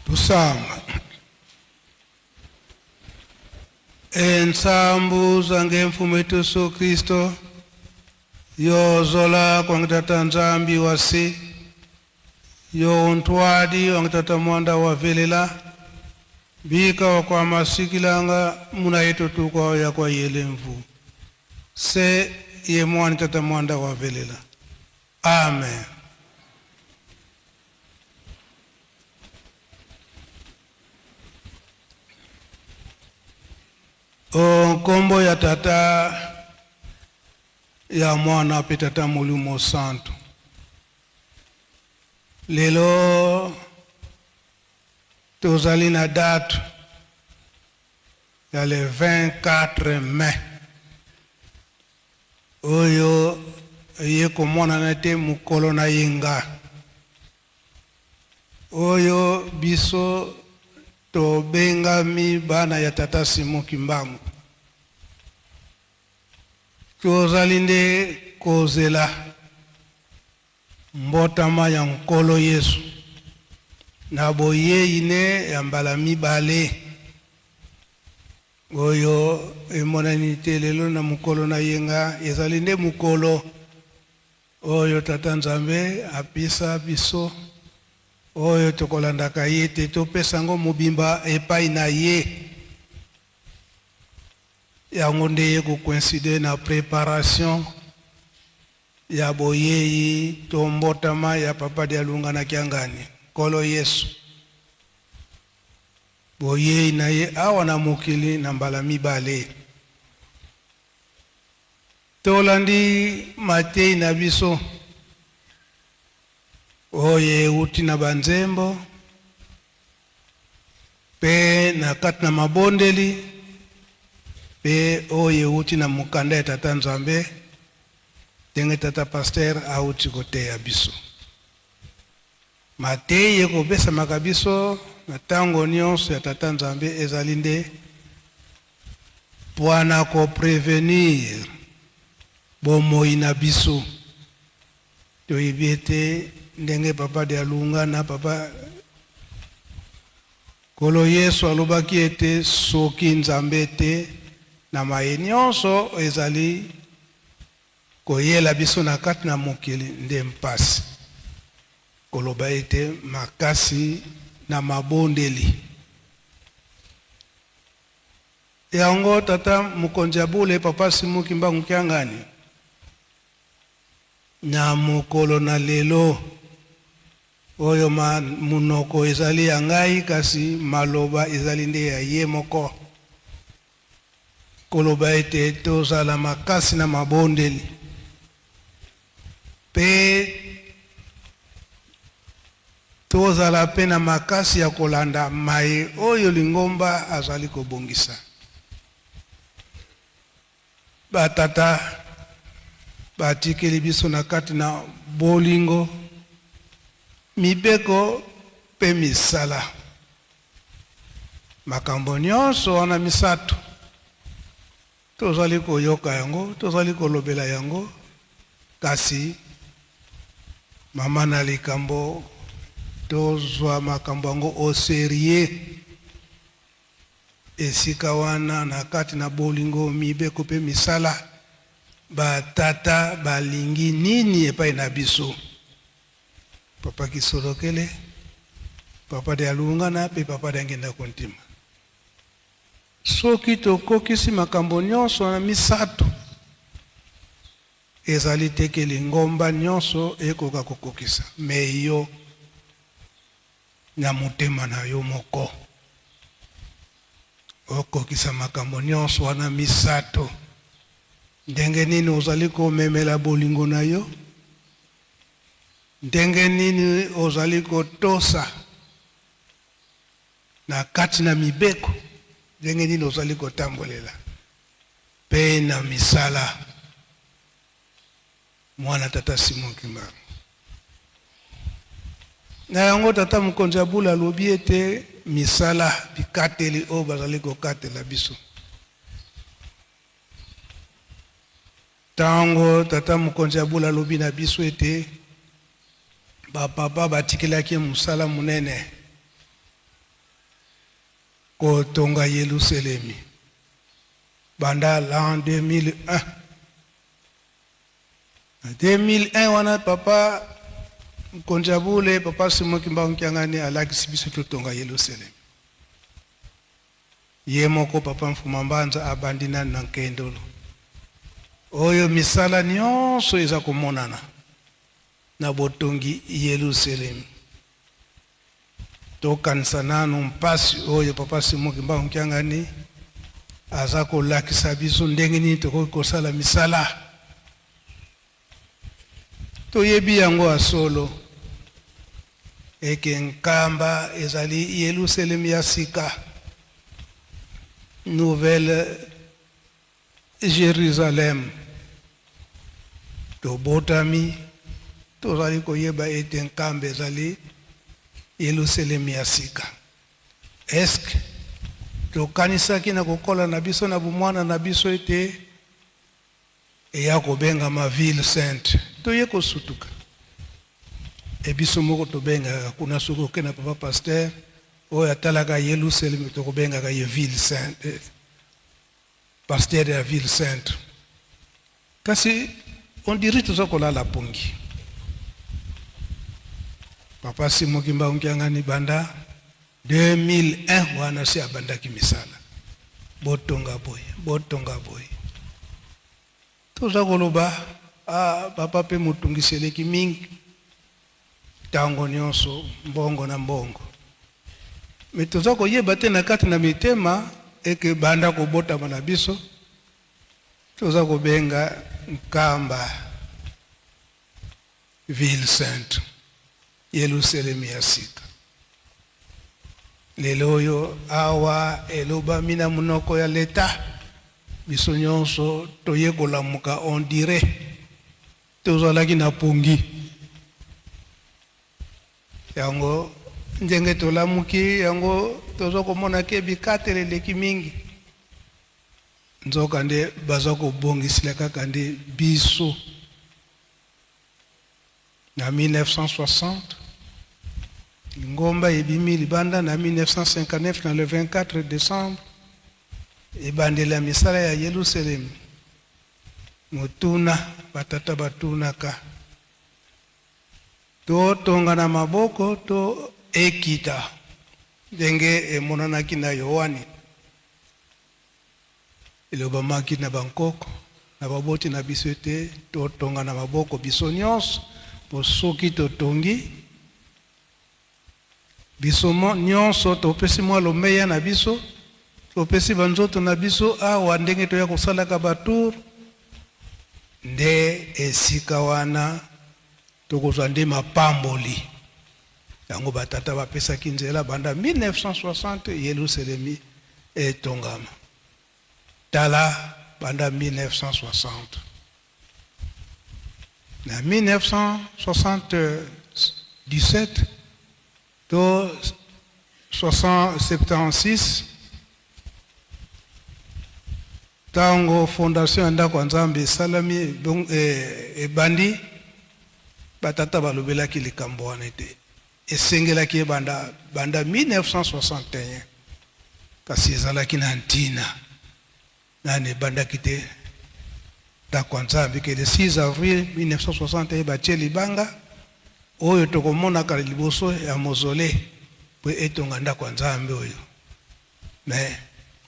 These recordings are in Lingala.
Tusamba. Ensambu zange mfumu wetu Yesu Kristo yozola kwange tata Nzambi wasi yo untwadi wange tata mwanda wa velela bika wa kwa masikilanga muna yetu tukwa ya kwa yele mvu se ye mwani tata mwanda wa velela. Amen. O nkombo ya Tata, ya Mwana mpe Tata Molimo Santu. Lelo tozali na date ya le 24 mai oyo eye komonana te mokolo na yenga oyo biso tobengami bana ya Tata Simon Kimbangu. Tozali nde kozela mbotama ya Nkolo Yesu na boyei ne ya mbala mibale oyo emonani te lelo na mokolo na yenga. Ezali nde mokolo oyo Tata Nzambe apesa biso, oyo tokolandaka ye te, topesa yango mobimba epai na ye. Yango nde ye kocoïncide na préparation ya boyei to mbotama ya Papa Dialunga na Kiangani, Nkolo Yesu. Boyei na ye awa na mokili na mbala mibale. Tolandi mateyi na biso oyo euti na banzembo mpe na kati na mabondeli mpe oyo euti na mokanda ya Tata Nzambe, ndenge Tata Pasteur auti koteya biso. Mateyi ekopesamaka biso na tango nionso ya Tata Nzambe ezali nde pua na ko prevenir bomoyi na biso. Toyebi ete ndenge Papa Dialunga na Papa Nkolo Yesu alobaki ete soki Nzambe te na maye nionso ezali koyela biso na kati na mokili nde mpasi. Koloba ete makasi na mabondeli. Yango tata mokonzi ya bule Papa Simon Kimbangu Kiangani na mokolo na lelo oyo ma monoko ezali ya ngai kasi maloba ezali nde ya ye moko. Koloba ete tozala makasi na mabondeli mpe tozala mpe na makasi ya kolanda maye oyo lingomba azali kobongisa. Batata batikeli biso na kati na bolingo, mibeko mpe misala. Makambo nyonso wana misato, tozali koyoka yango, tozali kolobela yango, kasi mama na likambo, tozwa makambo yango au serieux. Esika wana na kati na bolingo, mibeko mpe misala, ba tata balingi nini epai na biso? Papa Kisolokele, Papa Dialungana mpe Papa Diangienda Kuntima. Soki tokokisi makambo nyonso wana misato, ezali te ke lingomba nyonso ekoka kokokisa, mais yo na motema na yo moko okokisa makambo nyonso wana misato. Ndenge nini ozali komemela bolingo na yo? Ndenge nini ozali kotosa na kati na mibeko? Ndenge nini ozali kotambolela mpe na misala? Mwana tata Simon Kimbangu. Na yango tata mokonzi ya bula alobi ete misala bikateli oyo bazali kokatela biso. Tango tata mokonzi ya bula alobi na biso ete ba papa batikelaki ye mosala monene. Kotonga Yelusalemi banda l'an 2001. Na 2001 wana, papa mokonzi ya bule, papa Simon Kimbangu Kiangani, alakisi biso totonga Yelusalemi. Ye moko papa Mfuma Mbanza abandi nanu na nkendolo oyo misala nyonso eza komonana na botongi Yelusalemi. Tokanisa nanu mpasi oyo papa Simon Kimbangu Kiangani aza kolakisa biso ndenge nini tokoki kosala misala. Toyebi yango ya solo eke Nkamba ezali Yelusalemi ya sika, Nouvelle Jérusalem. Tobotami tozali koyeba ete Nkamba ezali Yelusalemi ya sika. Eske tokanisaki na kokola na biso, na bomwana na biso, ete eya kobengama ville sainte? Toye kosutuka e biso moko tobengaka kuna. Soki okende na papa pasteur oyo atalaka Yelusalemi, tokobengaka ye ville sainte, pasteur ya ville sainte. Kasi on dirait toza kolala pongi. Papa Simon Kimbangu Kiangani, banda 2001 wana si abandaki misala, botonga boye, botonga boye. Toza koloba: ah, papa, mpe motungisi eleki mingi, ntango nyonso mbongo na mbongo. Me toza koyeba te na kati na mitema eke banda kobotama na biso toza kobenga Nkamba ville sainte, Yelusalemi ya sika. Lelo oyo awa elobami na monoko ya leta, biso nyonso toye kolamuka. On dirait tozalaki na pongi. Yango ndenge tolamuki yango, toza komona ke bikatele eleki mingi. Nzoka nde baza kobongisela kaka nde biso. Na 1960 ngomba ebimi libanda. Na 1959, na le 24 décembre, ebandeli ya misala ya Yelusalemi. Motuna batata batunaka: totonga na maboko to ekita ndenge emonanaki na Yohani? Elobamaki na bankoko na baboti na biso ete totonga na maboko biso nyonso, mpo soki totongi biso nyonso, topesi mwa lomeya na biso, topesi banzoto na biso awa ndenge toya kosalaka batour, nde esika wana tokozwa nde mapamboli. Yango batata bapesaki nzela banda 1960 Yelusalemi etongama. Tala, banda 1960, na 1977 to 76, ntango fondation ya ndako ya Nzambe esalami, ebandi, batata balobelaki likambo wana ete esengelaki ebanda banda 1961, kasi ezalaki na ntina nani ebandaki te. Ndako ya Nzambe ke le 6 avril 1961 batie libanga oyo tokomonaka liboso ya mausolée po etonga ndako ya Nzambe oyo. Me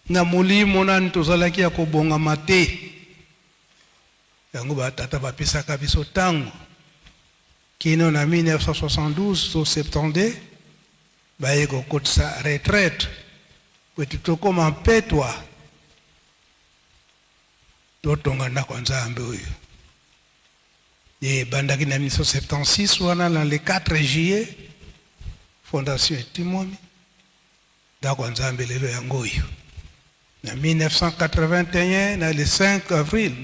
na molimo nani tozalaki ya kobongama te. Yango batata bapesaka biso ntango kino na 1972 to 72 baye kokotisa retraite po ete tokóma mpetwa, totonga ndako ya Nzambe oyo. Ye ebandaki na 1976 wana, na le 4 juillet, fondation etimwami. Ndako ya Nzambe lelo yango oyo. Na 1981, na le 5 avril,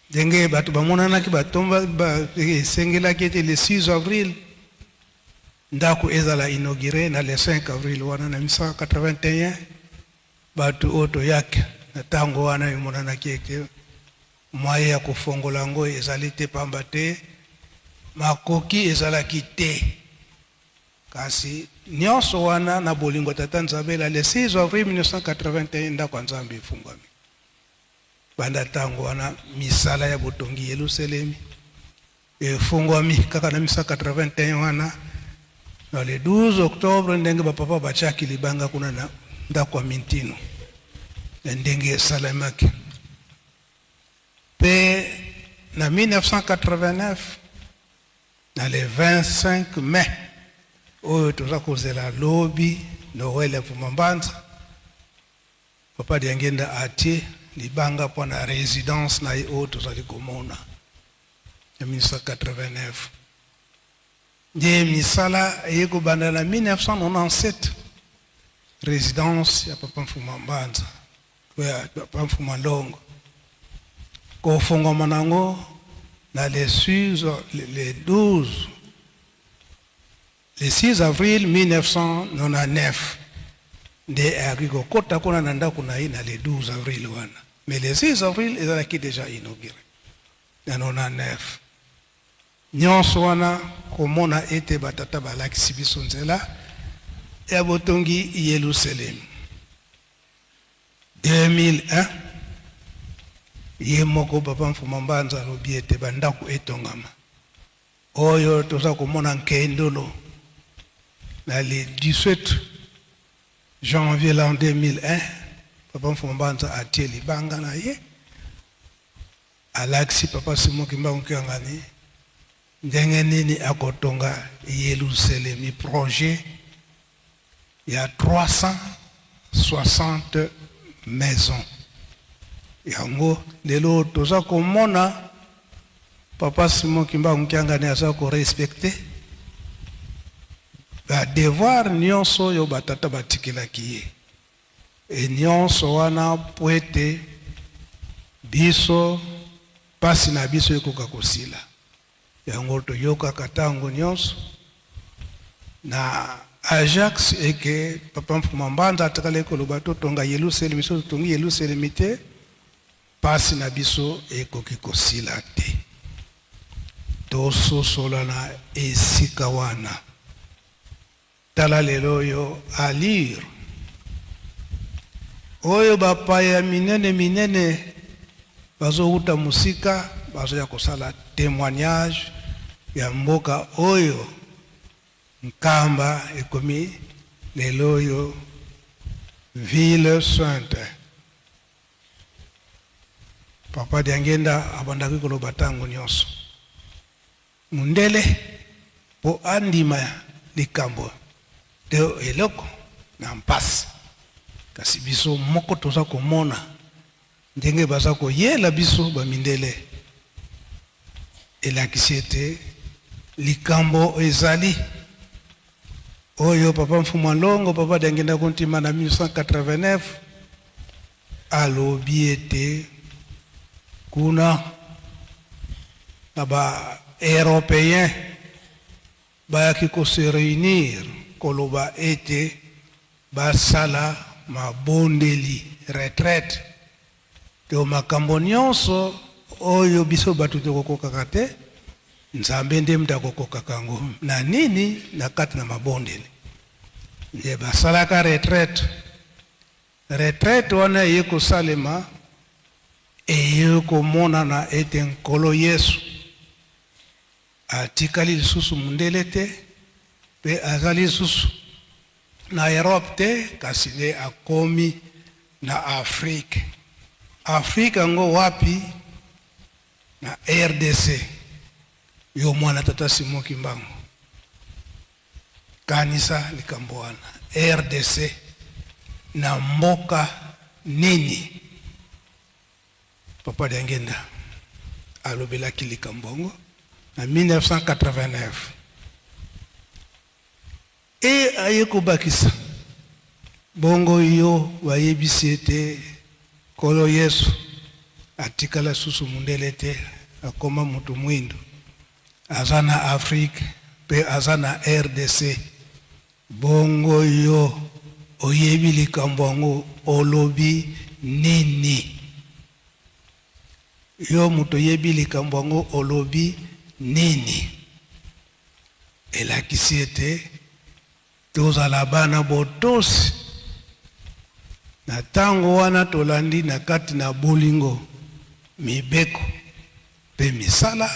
ndenge bato bamonanaki batomba, esengelaki ete le 6 avril ndako ezala inauguré. Na le 5 avril wana na 1981, bato oyo toyaki na ntango wana, emonanaki ete moyen ya kofongola yango ezali te, pamba te makoki ezalaki te. Kasi nyonso wana na bolingo ya Tata Nzambe, la le 6 avril 1981 ndako ya Nzambe efungwami. Banda ntango wana misala ya botongi Yelusalemi efungwami kaka na 1981 wana na le 12 octobre, ndenge bapapa batiaki libanga kuna na ndako ya Mintino na ndenge esalemaki. Mpe na 1989 na le 25 mai oyo toza kozela lobi Noël ya Mfuma Mbanza, Papa Diangienda atie libanga mpo na residence na ye oyo tozali komona na 1989. Nde misala eye kobanda na 1997, residence ya Papa Mfuma Mbanza ya Papa Mfuma Longo kofungwama nango na le 6, le 12, le 6 avril 1999. Nde ayaki kokɔta kuna na ndako na ye na le 12 avril wana, mais le 6 avril ezalaki déjà inauguré na 99. Nyonso wana komona ete batata balakisi biso nzela ya botongi Yelusalemi. 2001, ye moko Papa Mfuma Mbanza alobi ete bandako etongama oyo toza komona Nkendolo. Na le 17 janvier l'an 2001, Papa Mfuma Mbanza atie libanga na ye, alakisi Papa Simon Kimbangu Kiangani ndenge nini akotonga Yelusalemi, projet ya 360 maison. Yango lelo toza komona Papa Simon Kimbangu Kiangani aza korespecter badevoir nyonso oyo batata batikelaki ye. E nyonso wana po ete biso mpasi na biso ekoka kosila. Yango toyokaka ntango nyonso na Ajax eke Papa Mfuma Mbanza atikali koloba totonga Yelusalemi. So totongi Yelusalemi te, mpasi na biso ekoki kosila te. Tososola na esika wana. Tala lelo oyo alire oyo bapaya minene minene bazowuta mosika, bazoya kosala témoignage ya mboka oyo Nkamba ekomi lelo oyo ville sainte. Papa Diangenda abandaki koloba ntango nyonso, mundele mpo andima likambo te eloko na mpasi, kasi biso moko toza komona ndenge baza koyela biso bamindele, elakisi ete likambo ezali oyo Papa Mfuma Longo, Papa Diangenda Kuntima, na 1989 alobi ete kuna na baeuropéen bayaki kose réunir, koloba ete basala mabondeli, retraite to makambo nyonso oyo biso bato tokokokaka te, Nzambe nde mutu akokokaka yango na nini, na kati na mabondeli. Nde basalaka retraite. Retraite wana eye kosalema, eye komonana ete Nkolo Yesu atikali lisusu mundele te mpe azali lisusu na Europe te, kasi nde akomi na Afrique. Afrique yango wapi? Na RDC. Yo mwana Tata Simon Kimbangu, kanisa likambo wana. RDC na mboka nini? Papa Diangenda alobelaki likambo yango na 1989 e aye kobakisa bongo: yo bayebisi ete Nkolo Yesu atikala susu mundele te, akoma moto mwindo, aza na Afrique mpe aza na RDC. Bongo yo oyebi likambo yango, olobi nini? Yo moto oyebi likambo yango, olobi nini? Elakisi ete Tozala bana botosi na ntango wana tolandi na kati na bolingo mibeko mpe misala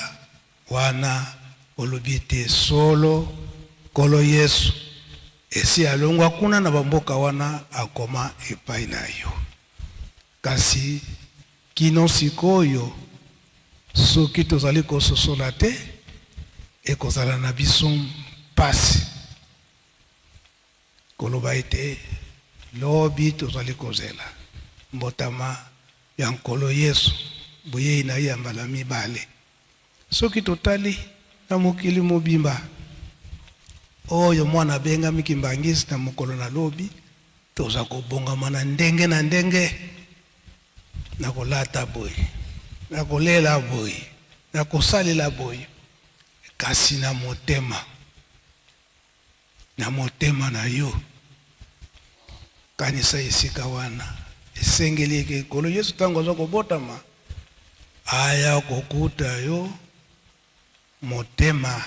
wana. Olobi ete solo Nkolo Yesu esi alongwa kuna na bamboka wana akoma epai na yo. Kasi kino sikoyo, soki tozali kososola te, ekozala na biso mpasi koloba ete lobi tozali kozela mbotama ya Nkolo Yesu, boyei na ye ya mbala mibale. Soki totali na mokili mobimba oyo mwana abengami Kimbanguiste na mokolo na lobi, toza kobongama na ndenge na ndenge, na kolata boye, na kolela boye, na kosalela boye, kasi na motema, na motema na yo, kanisa esika wana esengeli eke Nkolo Yesu ntango aza kobotama aya kokuta yo motema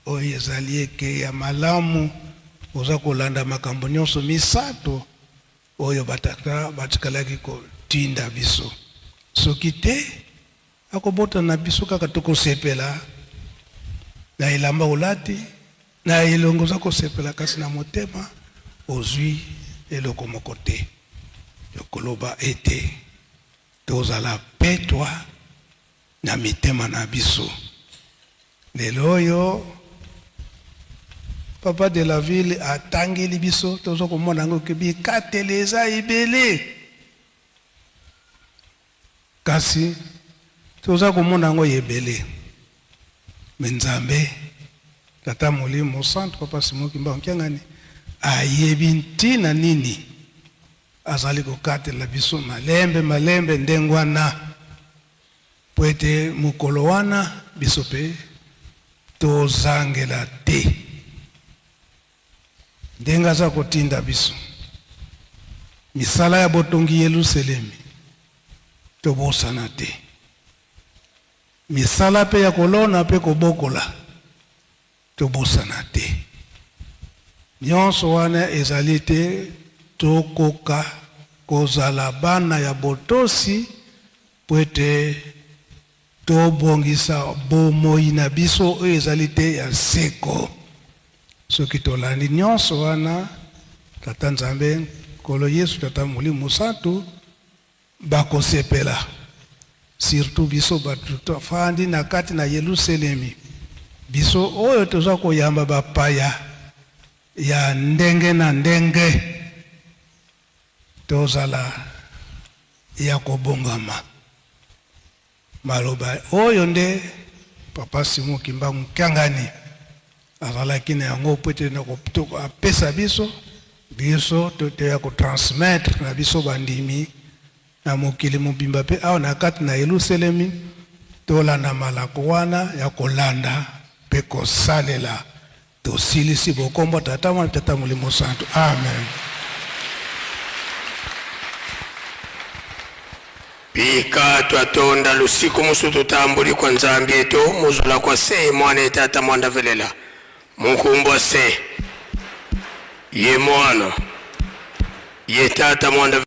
oyo ezali eke ya malamu, oza kolanda makambo nyonso misato oyo batata batikalaki kotinda biso. Soki te, akobota na biso kaka tokosepela na elamba olati, na elongi oza kosepela, kasi na motema ozwi eloko moko te. Tokoloba ete tozala petwa na mitema na biso. Lelo oyo papa de la ville atangeli biso, toza komona yango ke bikateli eza ebele, kasi toza komona yango ebele. Me Nzambe Tata Molimo Santu, Papa Simon Kimbangu Kiangani ayebi ntina nini azali kokatela biso malembe malembe ndenge wana, mpo ete mokolo wana biso mpe tozangela te ndenge aza kotinda biso misala ya botongi Yelusalemi, tobosana te misala mpe ya kolona mpe kobokola, tobosana te nyonso wana ezali te tokoka kozala bana ya botosi mpo ete tobongisa bomoi na biso oyo ezali te ya seko. Soki tolandi nyonso wana, Tata Nzambe, Nkolo Yesu, Tata Molimo Mosantu bakosepela, surtout biso bato tofandi na kati na Yelusalemi, biso oyo toza koyamba bapaya ya ndenge na ndenge, tozala ya kobongama. Maloba oyo nde Papa Simon Kimbangu Kiangani azalaki na yango po ete apesa biso, biso toya kotransmettre na biso bandimi na mokili mobimba mpe awa na kati na Yelusalemi, tolanda malako wana ya kolanda mpe kosalela. Tosilisi bokombo Tata Mwana Tata Molimo Santu. Amen. Bika twatonda lusiku musu tutambuli kwa Nzambi eto muzula kwa se mwana etata mwanda velela munkumbwa se ye mwana ye tata mwanda.